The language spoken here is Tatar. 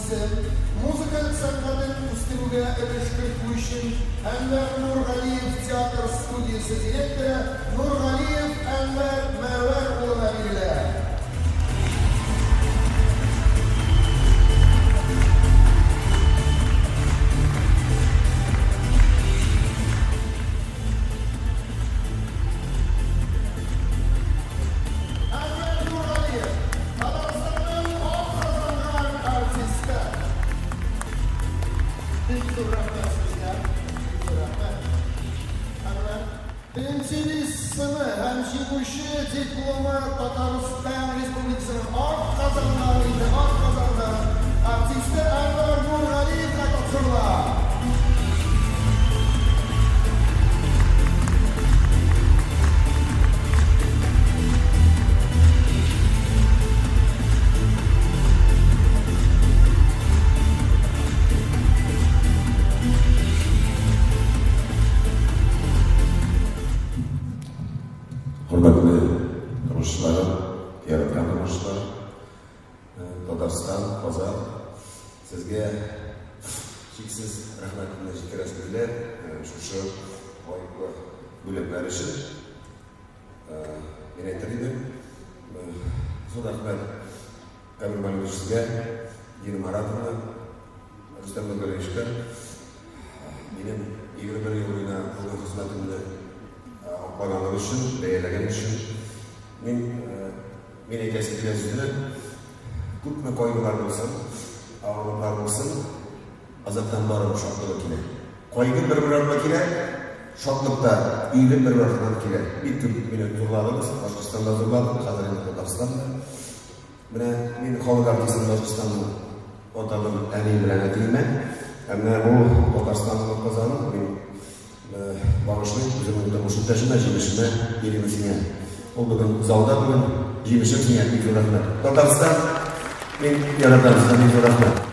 исем музыка сәнгатен үстерүгә өлеш кертү өчен Әнвәр Нургалиев театр студиясе директоры Нургалиев Әнвәр Мәрвәр улына бирелә. Әнвәр Нургалиев, Татарстанның атказанган артисты. Бик зур рәхмәт сезгә. Бик зур рәхмәт. Әнвәр. Пенсионист сыны һәм җиңүче дипломы Татарстан Республикасының атказанган инде атказанган артисты Әнвәр Нургалиевка тапшырыла. Хөрмәтле тормышчыларым, яраткан тормышчыларым, Татарстан, Казан, сезгә чиксез рәхмәтемне җиткерәсем килә, шушы лаеклы бүләкләр өчен. Мин әйтер идем, зур рәхмәт Камил Маликович сезгә, Дина Маратовна, Рөстәм Нургалиевичка. Минем 21 ел буена кылган хезмәтемне аклаганыгыз өчен, бәяләгән өчен. Мин мин әйтәсе килә сүзне, күпме кайгылар булсын, авырлыклар булсын, азактан барыбер шатлыгы килә. Кайгы бер-бер артлы килә, шатлык та өелеп бер-бер артыннан килә. Бик күп мине зурладыгыз, Башкортстанда зурладык, хәзер инде Татарстанда. Менә мин халык артистын Башкортстанның атадым әнием белән әтиемә. Ә менә бу Татарстанның Казанын мин багышлыйм үземнең тормыш иптәшемә, җимешемә, Ирина сиңа. Ул бүген залда бүген. Җимешем сиңа бик зур рәхмәт. Татарстан, мин яратам сезне, бик зур рәхмәт.